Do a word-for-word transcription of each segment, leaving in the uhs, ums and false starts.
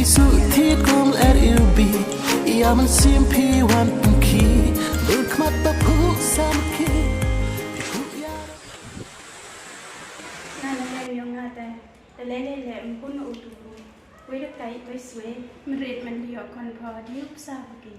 Suh thied kong er iu bi, ïa mynsiem phi wan pynkhih, dur khmat ba phuh samrkhie. Nga na lem yong nga te, te lei lei lei ym pun u tu ru. Wei da kai wei swei, mrit man di yok kon pho di up sa buki.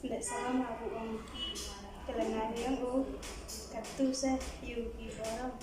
Nda salam abu ong. Kelengar yang u. Katu sa yu i boro.